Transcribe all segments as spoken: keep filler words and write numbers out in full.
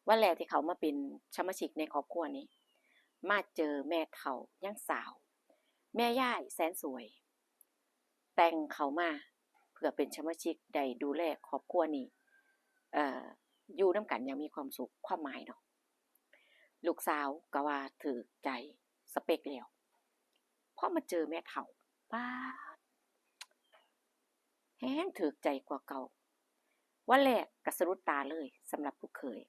วันแรกที่เขามาเป็นสมาชิกในครอบครัวนี่ มาเจอแม่เฒ่ายังสาว แม่ยายแสนสวย แต่งเขามาเพื่อเป็นสมาชิกได้ดูแลครอบครัวนี้ เอ่อ อยู่นำกันอย่างมีความสุข ความหมายเนาะ ลูกสาวก็ว่าถืกใจสเปคแล้ว พอมาเจอแม่เฒ่า ป๊าด แฮงถืกใจกว่าเก่า วันแรกก็สะดุดตาเลยสำหรับลูกเขย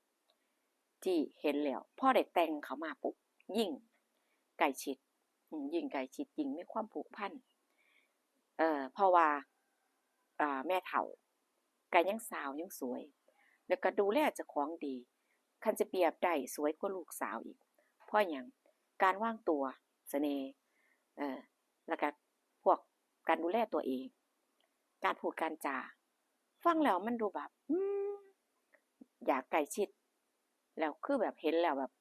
ที่เห็นแล้ว พอได้แต่งเขามาปุ๊บ ยิ่งใกล้ชิด อืม ยิ่งใกล้ชิด ยิ่งมีความผูกพัน เอ่อ เพราะว่า อ่า แม่เฒ่าก็ยังสาวยังสวย แล้วก็ดูแลเจ้าของดี คันสิเปรียบได้สวยกว่าลูกสาวอีก เพราะหยัง การวางตัว เสน่ห์ เอ่อ แล้วก็พวกการดูแลตัวเอง การพูดการจา ฟังแล้วมันดูแบบ อืม อยากใกล้ชิด แล้วคือแบบเห็นแล้วแบบ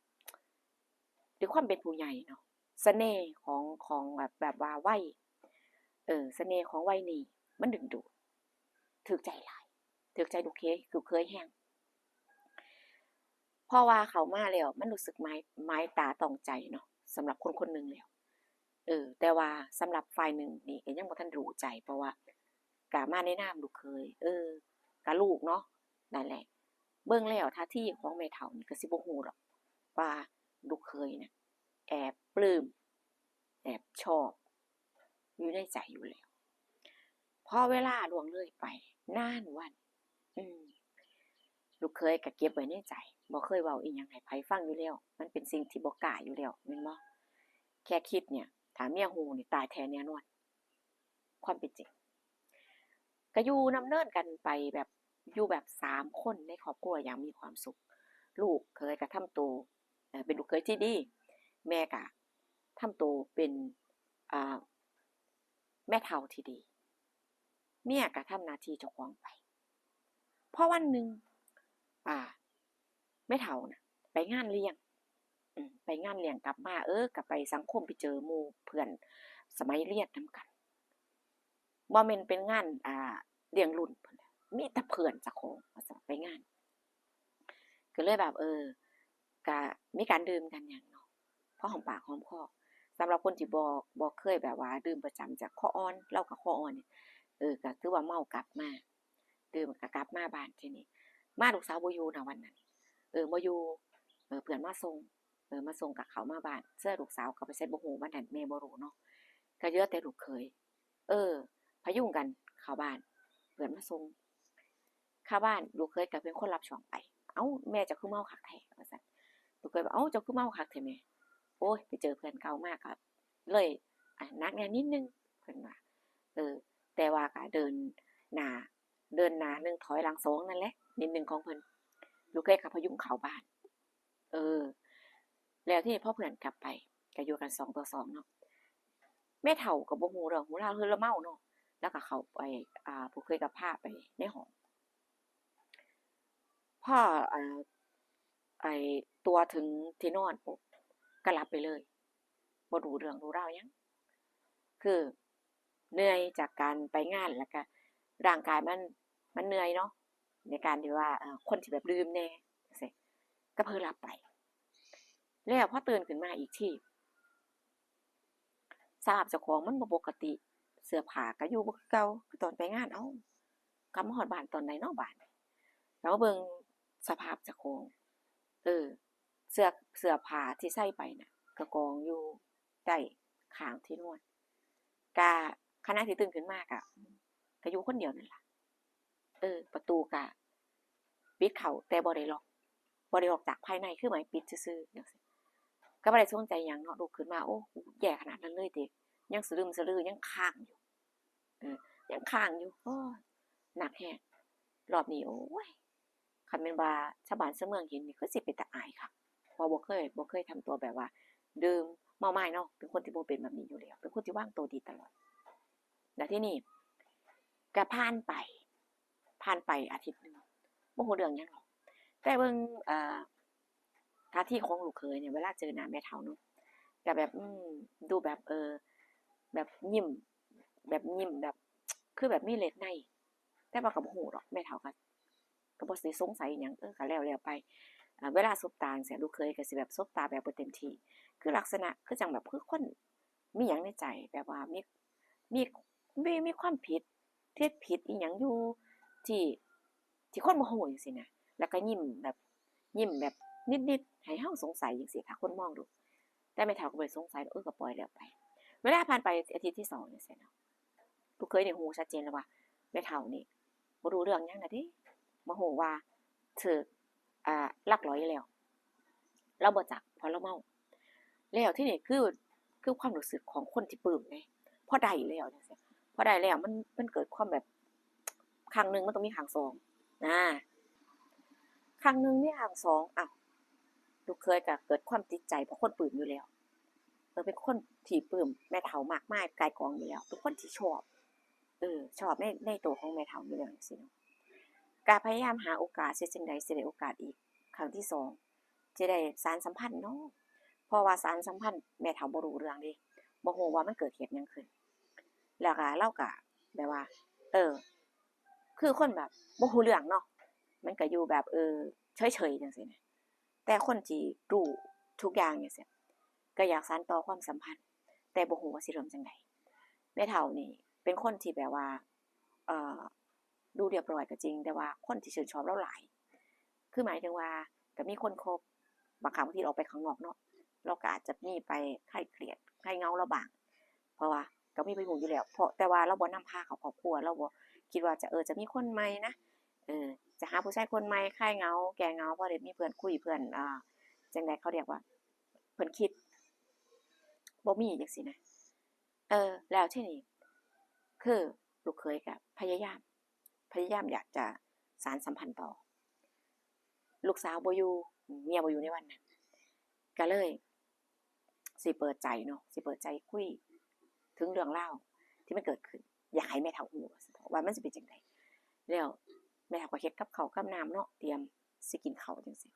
ด้วยความเป็นผู้ใหญ่เนาะ เสน่ห์ของ ของแบบ แบบว่าวัย เออ เสน่ห์ของวัยนี้มันดึงดูด ถืกใจหลาย ถืกใจลูกเขย ลูกเขยแฮง เพราะว่าเข้ามาแล้วมันรู้สึกหมาย หมายตาต้องใจเนาะ สำหรับคนคนหนึ่งแล้ว เออ แต่ว่าสำหรับฝ่ายหนึ่งนี่ก็ยังบ่ทันรู้ใจ เพราะว่าก็มาในนามลูกเขย เออ ก็ลูกเนาะ นั่นแหละ เบิ่งแล้วท่าทีของแม่เฒ่านี่ก็สิบ่ฮู้ดอกว่าลูกเขยน่ะแอบปลื้ม แอบชอบ อยู่ในใจอยู่แล้ว พอเวลาล่วงเลยไปนานวัน อืม ลูกเขยก็เก็บไว้ในใจ บ่เคยเว้าอิหยังให้ไผฟังอยู่แล้ว มันเป็นสิ่งที่บ่กล้าอยู่แล้ว แม่นบ่ แค่คิดเนี่ย ถ้าเมียฮู้นี่ตายแท้แน่นอน ความเป็นจริง ก็อยู่ดำเนินกันไปแบบ อยู่แบบสามคนในครอบครัวอย่างมีความสุข ลูกเขยก็ทำตัว เอ่อ เป็นลูกเขยที่ดี แม่ก็ทำตัวเป็น อ่า แม่เฒ่าที่ดี เมียก็ทำหน้าที่เจ้าของไป พอวันหนึ่ง อ่า แม่เฒ่าน่ะ ไปงานเลี้ยง อืม ไปงานเลี้ยงกลับมา เออ ก็ไปสังคม ไปเจอหมู่เพื่อนสมัยเรียนนำกัน บ่แม่นเป็นงาน อ่า เลี้ยงรุ่นพุ้นน่ะ มีแต่เพื่อนเจ้าของว่าซั่น ไปงาน ก็เลยแบบ เออ ก็มีการดื่มกันหยังเนาะ พอหอมปากหอมคอ สำหรับคนที่บ่ บ่เคยแบบว่าดื่มประจำ จากคออ่อน ลาวก็คออ่อนนี่ เออ ก็ถือว่าเมากลับมา ดื่มก็กลับมาบ้านทีนี้ มาลูกสาวบ่อยู่นะวันนั้น เออ บ่อยู่ เออ เพื่อนมาส่ง เออ มาส่งก็เข้ามาบ้าน เชื่อลูกสาวก็ไปไสบ่ฮู้ วันนั้นแม่บ่รู้เนาะ ก็เหลือแต่ลูกเขย เออ พยุงกันเข้าบ้าน เพื่อนมาส่ง เข้าบ้าน ลูกเขยก็เป็นคนรับช่วงไป เอ้า แม่เจ้าคือเมาคักแท้ ว่าซั่น ลูกเขยว่า เอ้า เจ้าคือเมาคักแท้แม่ โอ้ย ไปเจอเพื่อนเก่ามาก็เลย อ่ะ หนักแน่นิดนึง เพิ่นว่า เออ แต่ว่าก็เดินหน้า เดินหน้าหนึ่งถอยหลังสองนั่นแหละ นิดนึงของเพิ่น ลูกเขยก็พยุงเข้าบ้าน เออ แล้วทีนี้พอเพื่อนกลับไป ก็อยู่กันสองต่อสองเนาะ แม่เฒ่าก็บ่ฮู้เรื่องฮู้ราว คือลาวเมาเนาะ แล้วก็เข้าไป อ่า ผู้เขยก็พาไปในห้อง พอ อ่า ไอ้ตั๋วถึงที่นอนปุ๊บ ก็หลับไปเลย บ่รู้เรื่องรู้ราวหยัง คือเหนื่อยจากการไปงาน แล้วก็ร่างกายมัน มันเหนื่อยเนาะ ในการที่ว่า เอ่อ คนที่แบบดื่มแน่ จั่งซี้ ก็เผลอหลับไป แล้วพอตื่นขึ้นมาอีกที สภาพเจ้าของมันบ่ปกติ เสื้อผ้าก็อยู่บ่คือเก่า คือตอนไปงาน เอ้า กลับมาฮอดบ้านตอนใดน้อบ้าน แล้วมาเบิ่งสภาพเจ้าของ เออ เสื้อ เสื้อผ้าที่ใส่ไปน่ะ ก็กองอยู่ใต้ข้างที่นอน กะขณะที่ตื่นขึ้นมากะ ก็อยู่คนเดียวนั่นล่ะ เออ ประตูกะปิดเข้า แต่บ่ได้ล็อก บ่ได้ล็อกจากภายใน คือไม้ปิดซื่อๆ จั่งซี้ ก็บ่ได้สนใจหยังเนาะ ลุกขึ้นมา โอ้ กูแย่ขนาดนั้นเลยติ ยังสะลึมสะลือ ยังค้างอยู่ เออ ยังค้างอยู่ โอ้ย หนักแฮง รอบนี้ โอ้ย คันแม่นว่าชาวบ้านชาวเมืองเห็นนี่ คือสิเป็นตาอายคัก เพราะบ่เคย บ่เคยทำตัวแบบว่า ดื่มเมาไม้เนาะ เป็นคนที่บ่เป็นแบบนี้อยู่แล้ว เป็นคนที่วางตัวดีตลอด แล้วทีนี้ ก็ผ่านไป ผ่านไปอาทิตย์หนึ่ง บ่ฮู้เรื่องหยังหรอก แต่เบิ่ง เอ่อ ท่าทีของลูกเขยเนี่ย เวลาเจอหน้าแม่เฒ่าเนาะ ก็แบบ อืม ดูแบบ เออ แบบยิ้ม แบบยิ้มแบบ คือแบบมีเหล็ดใน แต่ว่าก็บ่ฮู้ดอก แม่เฒ่าก็ ก็บ่ได้สงสัยหยัง เออ ก็แล้วๆ ไป อ่า เวลาสบตาจั่งซี้ ลูกเขยก็สิแบบสบตาแบบบ่เต็มที่ คือลักษณะคือจั่งแบบคือคนมีหยังในใจ แบบว่ามี มี มี มีความผิด เฮ็ดผิดอีหยังอยู่ ที่ ที่คนบ่ฮู้จั่งซี้นะ แล้วก็ยิ้มแบบ ยิ้มแบบนิดๆ ให้เฮาสงสัยจั่งซี้ ถ้าคนมองดู แต่แม่เฒ่าก็บ่ได้สงสัยดอก เออ ก็ปล่อยแล้วไป เวลาผ่านไปอาทิตย์ที่สองจั่งซี้เนาะ ลูกเขยนี่ฮู้ชัดเจนแล้วว่า แม่เฒ่านี่บ่รู้เรื่องหยังน่ะเด้ บ่ฮู้ว่าถืก อ่า ลักหลอยแล้ว ลาวบ่จัก เพราะลาวเมา แล้วทีนี้คือ คือความรู้สึกของคนที่ปลื้มเด้ พอได้แล้วจั่งซี้ พอได้แล้วมัน มันเกิดความแบบ ครั้งหนึ่งมันต้องมีครั้งสองนะ ครั้งหนึ่งมีครั้งสอง อ้าว ลูกเขยก็เกิดความติดใจ เพราะคนปลื้มอยู่แล้ว เออ เป็นคนที่ปลื้มแม่เฒ่ามากมายก่ายกองอยู่แล้ว เป็นคนที่ชอบ เออ ชอบใน ในตัวของแม่เฒ่าอยู่แล้วจั่งซี้เนาะ ก็พยายามหาโอกาส เฮ็ดจั่งใดสิได้โอกาสอีกครั้งที่สอง สิได้สานสัมพันธ์เนาะ เพราะว่าสานสัมพันธ์แม่เฒ่าบ่รู้เรื่องเด้ บ่ฮู้ว่ามันเกิดเหตุหยังขึ้น แล้วก็ลาวก็แบบว่า เออ คือคนแบบบ่ฮู้เรื่องเนาะ มันก็อยู่แบบ เออ เฉยๆ จั่งซี้นะ แต่คนที่รู้ทุกอย่างจั่งซี้ ก็อยากสานต่อความสัมพันธ์ แต่บ่ฮู้ว่าสิเริ่มจั่งใด แม่เฒ่านี่เป็นคนที่แบบว่า เอ่อ ดูเรียบร้อยก็จริง แต่ว่าคนที่ชื่นชอบลาวหลาย คือหมายถึงว่าก็มีคนคบ บางครั้งบางทีออกไปข้างนอกเนาะ ลาวก็อาจจะมีไปคลายเครียด คลายเหงาลาวบ้าง เพราะว่าก็มีผู้อยู่แล้ว เพราะ แต่ว่าลาวบ่นำพาเข้าครอบครัว ลาวบ่คิดว่าจะ เออ จะมีคนใหม่นะ เออ จะหาผู้ชายคนใหม่ คลายเหงา แก้เหงา พอได้มีเพื่อนคุย เพื่อน อ่า จั่งใดเขาเรียกว่า เพื่อนคิด บ่มีจั่งซี้นะ เออ แล้วทีนี้ คือลูกเขยก็พยายาม พยายามอยากจะสานสัมพันธ์ต่อ ลูกสาวบ่อยู่ เมียบ่อยู่ในวันนั้น ก็เลยสิเปิดใจเนาะ สิเปิดใจคุยถึงเรื่องราวที่มันเกิดขึ้น อยากให้แม่เฒ่าฮู้ว่ามันสิเป็นจั่งใด แล้วแม่เฒ่าก็เฮ็ดกับข้าวกับน้ำเนาะ เตรียมสิกินข้าวจั่งซี้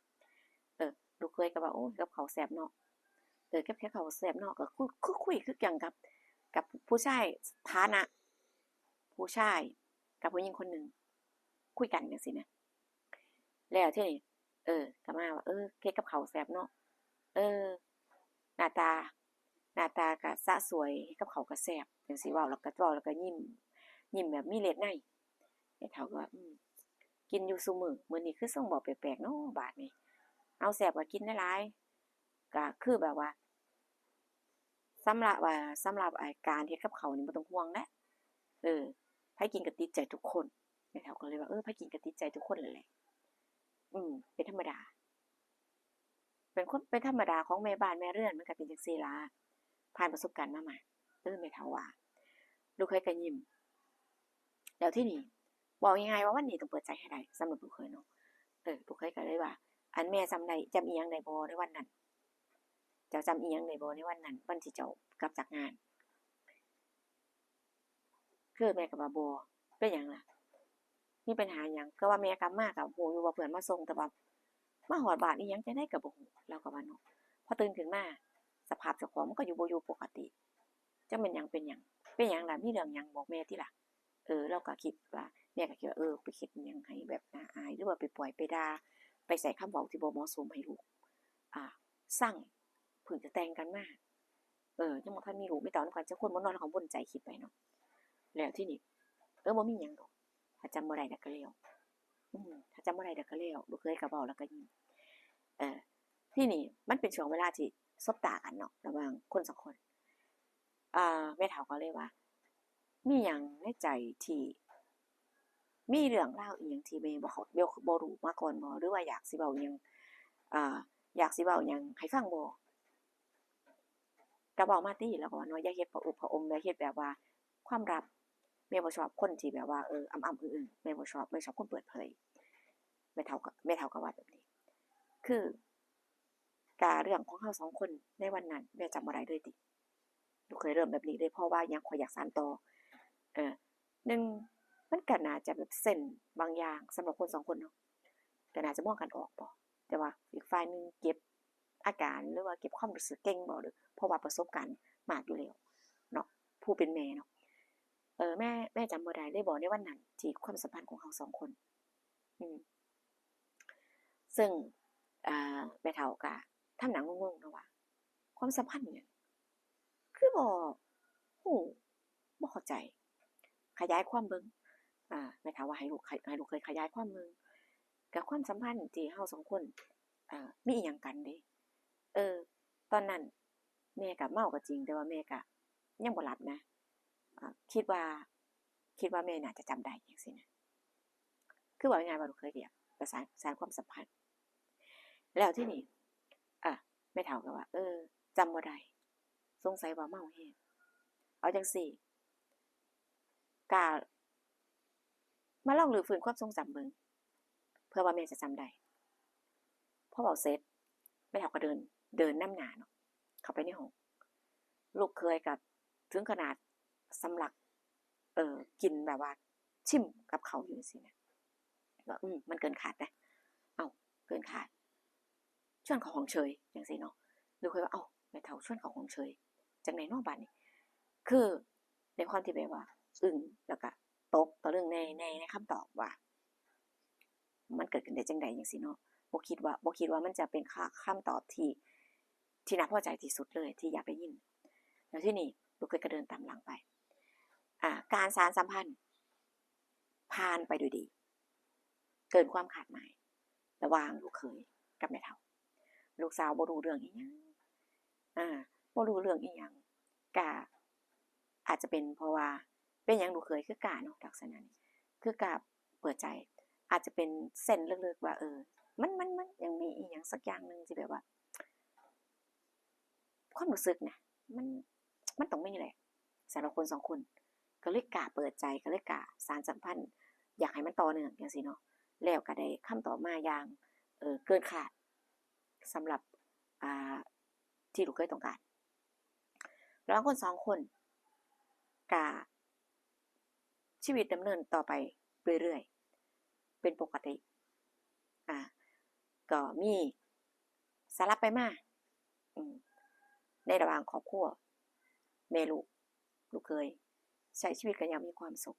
เออ ลูกเขยก็ว่า โอ้ย กับข้าวแซ่บเนาะ เออ กับ กับข้าวแซ่บเนาะ ก็คือ คือคุยคือจั่งกับ กับผู้ชายฐานะ ผู้ชายกับผู้หญิงคนหนึ่ง คุยกันจั่งซี้นะ แล้วทีนี้ เออ ก็มาว่า เออ เฮ็ดกับข้าวแซ่บเนาะ เออ หน้าตา หน้าตาก็สะสวย เฮ็ดกับข้าวก็แซ่บ จั่งซี้ เว้าแล้วก็ เว้าแล้วก็ยิ้ม ยิ้มแบบมีเลสใน แม่เฒ่าก็ว่า อืม กินอยู่ซุมื้อ มื้อนี้คือทรงเว้าแปลกๆ เนาะ บาดนี้ เอา แซ่บก็กินหลายๆ ก็คือแบบว่า สำหรับว่า สำหรับไอ้การเฮ็ดกับข้าวนี่บ่ต้องห่วงเด้ เออ ไผกินก็ติดใจทุกคน แม่เฒ่าก็เลยว่า เออ ไผกินก็ติดใจทุกคนนั่นแหละ อืม เป็นธรรมดา เป็นคน เป็นธรรมดาของแม่บ้านแม่เรือน มันก็เป็นจั่งซี้ล่ะ ผ่านประสบการณ์มามา เออ แม่เฒ่าว่า ลูกเขยก็ยิ้ม แล้วทีนี้ เว้าง่ายๆ ว่าวันนี้ต้องเปิดใจให้ได้ สำหรับลูกเขยเนาะ เออ ลูกเขยก็เลยว่า อันแม่จำได้ จำอิหยังได้บ่ในวันนั้น เจ้าจำอิหยังได้บ่ในวันนั้น วันที่เจ้ากลับจากงาน คือแม่ก็ว่า บ่ เป็นหยังล่ะ มีปัญหาหยัง ก็ว่าแม่กลับมาก็ฮู้อยู่ว่าเพื่อนมาส่ง แต่ว่ามาฮอดบ้านอิหยังจั่งใดก็บ่ฮู้ ลาวก็ว่าเนาะ พอตื่นขึ้นมา สภาพเจ้าของมันก็อยู่บ่อยู่ปกติ จักแม่นหยังเป็นหยัง เป็นหยังล่ะ มีเรื่องหยังบอกแม่ติล่ะ เออ ลาวก็คิดว่า แม่ก็คิดว่า เออ ไปเฮ็ดอิหยังให้แบบน่าอาย หรือว่าไปปล่อยไปด่า ไปใช้คำเว้าที่บ่เหมาะสมให้ลูก อ่า ซัง เพิ่งจะแต่งกันมา เออ ยังบ่ทันมีลูกมีเต้านำกันจักคน บ่นอนกังวลใจคิดไปเนาะ แล้วทีนี้ เออ บ่มีหยังดอก ถ้าจำบ่ได้แล้วก็แล้ว อืม ถ้าจำบ่ได้แล้วก็แล้ว ลูกเขยก็เว้าแล้วก็ยิ้ม เออ ทีนี้มันเป็นช่วงเวลาที่สบตากันเนาะ ระหว่างคนสองคน อ่า แม่เฒ่าก็เลยว่า มีหยังในใจที่ มีเรื่องราวอิหยังที่แม่บ่เข้า บ่ บ่รู้มาก่อนบ่ หรือว่าอยากสิเว้าอิหยัง อ่า อยากสิเว้าอิหยังให้ฟังบ่ ก็เว้ามาติ ลาวก็ว่าเนาะ อย่าเฮ็ดผะอุผะอม อย่าเฮ็ดแบบว่าความลับ แม่บ่ชอบคนที่แบบว่า เออ อำๆ อึ้งๆ แม่บ่ชอบ แม่ชอบคนเปิดเผย แม่เฒ่าก็ แม่เฒ่าก็ว่าแบบนี้ คือ กะเรื่องของเฮาสองคนในวันนั้น แม่จำบ่ได้เลยติ ลูกเขยเริ่มแบบนี้เลย เพราะว่าหยัง ข้อยอยากสานต่อ เออ หนึ่ง มันก็น่าจะแบบเซนส์บางอย่างสำหรับคนสองคนเนาะ ก็น่าจะมองกันออกบ่ แต่ว่าอีกฝ่ายหนึ่งเก็บอาการ หรือว่าเก็บความรู้สึกเก่งบ่ หรือ เพราะว่าประสบการณ์มากอยู่แล้วเนาะ ผู้เป็นแม่เนาะ เออ แม่ แม่จำบ่ได้เลยบ่ในวันนั้นที่ความสัมพันธ์ของเฮาสองคน อืม ซึ่ง อ่า แม่เฒ่าก็ทำหน้างงๆเนาะว่า ความสัมพันธ์เนี่ย คือบ่ฮู้ บ่เข้าใจ ขยายความเบิ่ง อ่า แม่เฒ่าว่าให้ลูก ให้ลูกเขยขยายความเบิ่ง กับความสัมพันธ์ที่เฮาสองคน อ่า มีอิหยังกันเด้ เออ ตอนนั้นแม่ก็เมาก็จริง แต่ว่าแม่ก็ยังบ่หลับนะ อ่า คิดว่า คิดว่าแม่น่าจะจำได้จังซี้นะ คือเว้าง่ายๆว่าลูกเขยก็อยากประสาน สานความสัมพันธ์ แล้วทีนี้ อ่ะ แม่เฒ่าก็ว่า เออ จำบ่ได้ สงสัยว่าเมาแฮง เอาจังซี้ ก็มาลองรื้อฟื้นความทรงจำเบิ่ง เผื่อว่าแม่จะจำได้ พอเว้าเสร็จ แม่เฒ่าก็เดิน เดินนำหน้าเนาะ เข้าไปในห้อง ลูกเขยก็ถึงขนาดสำลัก เอ่อ กินแบบว่าชิมกับข้าวอยู่จังซี้นะ ว่า อืม มันเกินคาดนะ เอ้า เกินคาด ชวนเข้าห้องเฉย จังซี้เนาะ ลูกเขยว่า เอ้า แม่เฒ่าชวนเข้าห้องเฉย จังใด๋น้อบัดนี้ คือในความที่แบบว่าอึ้ง แล้วก็ตกตะลึงใน ใน ในคำตอบว่า มันเกิดขึ้นได้จังใด๋จังซี้เนาะ บ่คิดว่า บ่คิดว่ามันจะเป็นคำ คำตอบที่ ที่น่าพอใจที่สุดเลย ที่อยากได้ยิน แล้วทีนี้ลูกเขยก็เดินตามหลังไป อ่า การสานสัมพันธ์ผ่านไปด้วยดี เกินความคาดหมาย ระหว่างลูกเขยกับแม่เฒ่า ลูกสาวบ่รู้เรื่องอิหยัง อ่า บ่รู้เรื่องอิหยัง ก็อาจจะเป็นเพราะว่า เป็นหยังลูกเขยคือกล้าเนาะ ลักษณะนี้ คือกล้าเปิดใจ อาจจะเป็นเซนส์ลึกๆว่า เออ มัน มัน มันยังมีอิหยังสักอย่างหนึ่งที่แบบว่า ความรู้สึกนะ มัน มันต้องมีแหละ สำหรับคนสองคน ก็เลยกล้าเปิดใจ ก็เลยกล้าสานสัมพันธ์ อยากให้มันต่อเนื่องจังซี้เนาะ แล้วก็ได้คำตอบมาอย่าง เอ่อ เกินคาด สำหรับ อ่า ที่ลูกเขยต้องการ ระหว่างคนสองคน ก็ ชีวิตดำเนินต่อไปเรื่อยๆ เป็นปกติ อ่า ก็มีสลับไปมา อืม ในระหว่างครอบครัว แม่ลูก ลูกเขย ใช้ชีวิตกันอย่างมีความสุข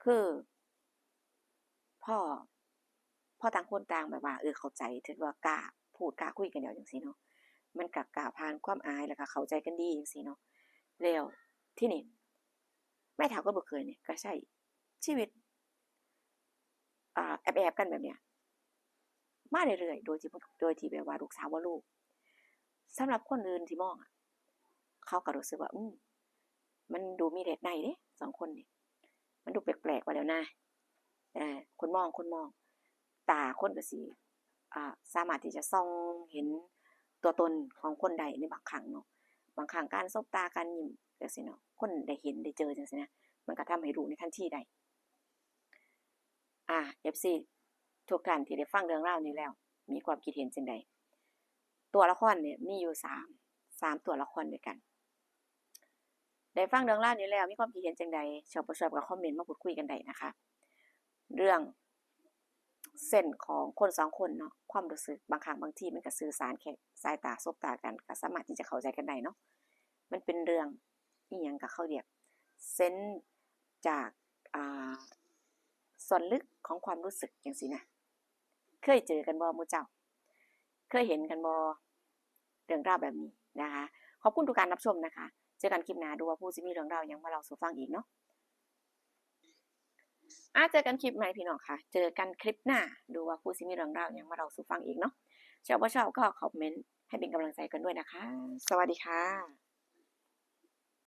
คือ พอ พอต่างคนต่างแบบว่า เออ เข้าใจ ถือว่ากล้าพูดกล้าคุยกันแล้วจังซี้เนาะ มันก็ก้าวผ่านความอาย แล้วก็เข้าใจกันดีจังซี้เนาะ แล้วทีนี้ แม่เฒ่ากับลูกเขยเนี่ยก็ใช้ชีวิต อ่า แอบๆกันแบบเนี้ย มาเรื่อยๆ โดยที่ โดยที่แบบว่าลูกสาวบ่รู้ สำหรับคนอื่นที่มองอะ เขาก็รู้สึกว่า อืม มันดูมีเดทในเด้ สองคนนี่ มันดูแปลกๆไปแล้วนะ เอ่อ คนมอง คนมอง ตาคนก็สิ อ่า สามารถที่จะส่องเห็นตัวตนของคนได้ในบางครั้งเนาะ บางครั้งการสบตา การยิ้มจังซี้เนาะ คนได้เห็นได้เจอจังซี้นะ มันก็ทำให้รู้ในทันทีได้ อ่า เอฟซี ทุกท่านที่ได้ฟังเรื่องราวนี้แล้ว มีความคิดเห็นจั่งใด ตัวละครเนี่ยมีอยู่สาม สามตัวละครด้วยกัน ได้ฟังเรื่องราวนี้แล้ว มีความคิดเห็นจั่งใด ชอบบ่ชอบก็คอมเมนต์มาพูดคุยกันได้นะคะ เรื่องเซนส์ของคนสองคนเนาะ ความรู้สึกบางครั้งบางทีมันก็สื่อสารแค่สายตาสบตากัน ก็สามารถที่จะเข้าใจกันได้เนาะ มันเป็นเรื่องอิหยังก็เขาเรียกเซนส์จาก อ่า ส่วนลึกของความรู้สึกจังซี้นะ เคยเจอกันบ่หมู่เจ้า เคยเห็นกันบ่ เรื่องราวแบบนี้นะคะ ขอบคุณทุกการรับชมนะคะ เจอกันคลิปหน้า ดูว่าผู้สิมีเรื่องราวหยังมาเล่าสู่ฟังอีกเนาะ อ่ะ เจอกันคลิปใหม่พี่น้องค่ะ เจอกันคลิปหน้า ดูว่าผู้สิมีเรื่องราวหยังมาเล่าสู่ฟังอีกเนาะ ชอบบ่ชอบก็คอมเมนต์ให้เป็นกำลังใจกันด้วยนะคะ สวัสดีค่ะ